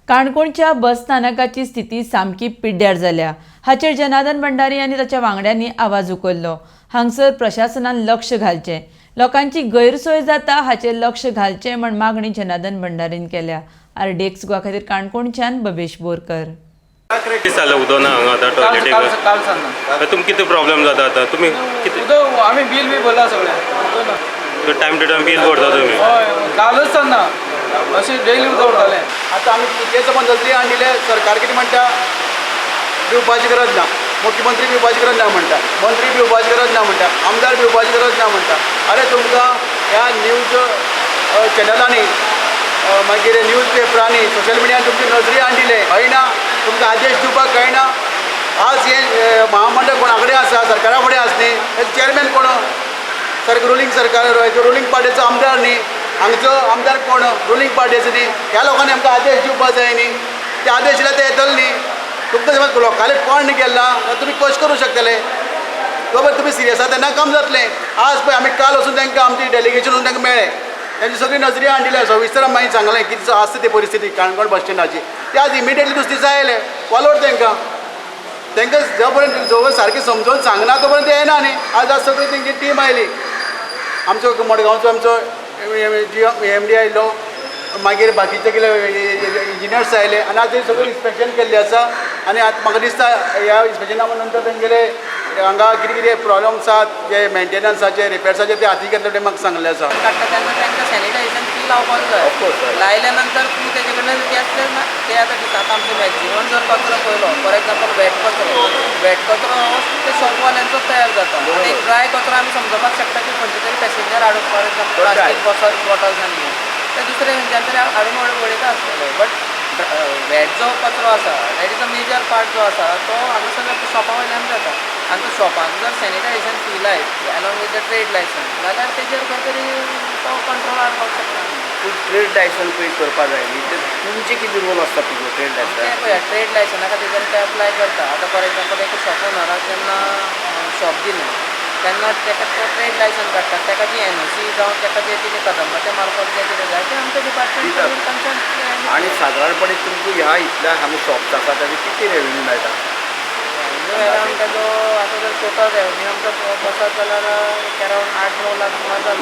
काणकोणच्या बस स्थानकाची स्थिती सामकी पिड्ड्यार जाल्या. हाचेर जनार्दन भंडारी आनी ताच्या वांगड्यांनी आवाज उखल्लो. हांगसर प्रशासनान लक्ष घालचें, लोकांची गैरसोय जाता हाचेर लक्ष घालचें म्हण मागणी जनार्दन भंडारीन केल्या. आरडीएक्स गोवा खातीर काणकोणच्यान बबेश बोरकर. कितें जालें, उदक ना हांगा आतां टॉयलेटीक? काल काल सांगना. तुमकां कितें प्रॉब्लेम जाता आतां? तुमी कितें उदक आमी बील बी भरला सगळें, उदक ना. टायम टू टायम बील भरता तुमी? हय, कालच सांगना, अशें डेली उदक उरतालें. आतां आमी तें समज नजरी हाडिल्ले, सरकार कितें म्हणटा, दिवपाची गरज ना, मुख्यमंत्री दिवपाची गरज ना म्हणटा, मंत्री दिवपाची गरज ना म्हणटा, आमदार दिवपाची गरज ना म्हणटा. अरे, तुमकां ह्या न्यूज चॅनलांनी, मागीर न्यूज पेपरांनी, सोशल मिडियान तुमची नजरी हाडिल्ले, कळना तुमकां आदेश दिवपाक कळना? आज हें महामंडळ कोणा कडेन आसा? सरकारा फुडें आसा न्ही? हें चॅरमॅन कोण? सर, रुलींग सरकार, रुलींग पार्टीचो आमदार न्ही? हांगचो आमदार कोण? रुलींग पार्टीचो न्ही? ह्या लोकांनी आमकां आदेश दिवपाक जाय न्ही? ते आदेश दिल्यार ते येतले न्ही? तुमकां समज लोकांनी कोण केला जाल्यार तुमी कशें करूं शकतले? बरोबर, तुमी सिरियस आसा तेन्ना काम जातलें. आज पळय, आमी काल वचून तांकां, आमची डेलिगेशन वचून तांकां मेळ्ळें, तेंची सगळी नजरी हाडिल्ली, सविस्तर मागीर सांगलें कितें आसता ती परिस्थिती काणकोण बस स्टँडाची. ते आज इमिडिएटली दुसरे दिसा आयले. वालोर तांकां. तांकां जो पर्यंत जो सारकें समजोवन सांगना तो पर्यंत येना न्ही. आज आज सगळी तेंची टीम आयली. आमचो मडगांवचो आमचो जी एम डी आयलो, मागीर बाकीचे कितें इंजिनियर्स आयले आनी आज सगळें इन्स्पेक्शन केल्लें आसा. आनी आतां म्हाका दिसता, ह्या इन्स्पेक्शना नंतर तेंगेले हांगा कितें कितें प्रॉब्लम्स आसात, जे मेंटेनन्साचे, रिपेर्साचे, ते हाती घेतले ते म्हाका सांगलें आसा. काडटा तेन्ना तांकां सॅनिटायझेशन फी लावपाक जाय. लायल्या नंतर तुमी तेजे कडल्यान घेतले ना ते आतां दिता. आतां आमचो मॅक्झिमम जर कचरो पळयलो, फॉर एग्जाम्पल वेट कचरो, वेट कचरो हो ते शॉपवाल्यांचोच तयार जाता आनी ड्राय कचरो आमी समजपाक शकता की खंयचे तरी पॅसेंजर हाडून, फॉर एग्जाम्पल प्लास्टीक बॉटल्स आनी हें ते दुसरे खंयच्यान तरी हाडून उडयता आसतले. बट वेट जो कचरो आसा, that is a major part जो आसा, तो हांगा सगळ्या शॉपा वयल्यान जाता. आनी तो शॉपान जर सॅनिटायझेशन फी लायत along with the trade licence जाल्यार तेजेर खंय तरी तो कंट्रोल हाडपाक शकता आमी. पूण ट्रेड लायसन पळय करपा जाय न्ही, ते तुमचे कितें रोल आसता तुजो ट्रेड तें लायसन? पळया, ट्रेड लायसना खातीर जेन्ना ते अप्लाय करता, आतां फॉर एग्जाम्पल एका शॉप ओनराक जेन्ना शॉप दिलें तेन्ना तेका तो ट्रेड लायसन काडटा. तेका जी एनओसी जावं तेका जें कितें कदंबाच्या मार्फत जें कितें जाय तें आमच्या डिपार्टमेंट दितात. कडून तांच्या. आनी सादारणपणे तुमकां ह्या इतल्या हांगा शॉप्स आसा, ताजे कितें रेवेन्यू मेळटा? रेवेन्यू अरावंड तेजो आतां जर टोटल रेवेन्यू आमचो बसत जाल्यार अरावंड 8-9 लाख सुमार जाता.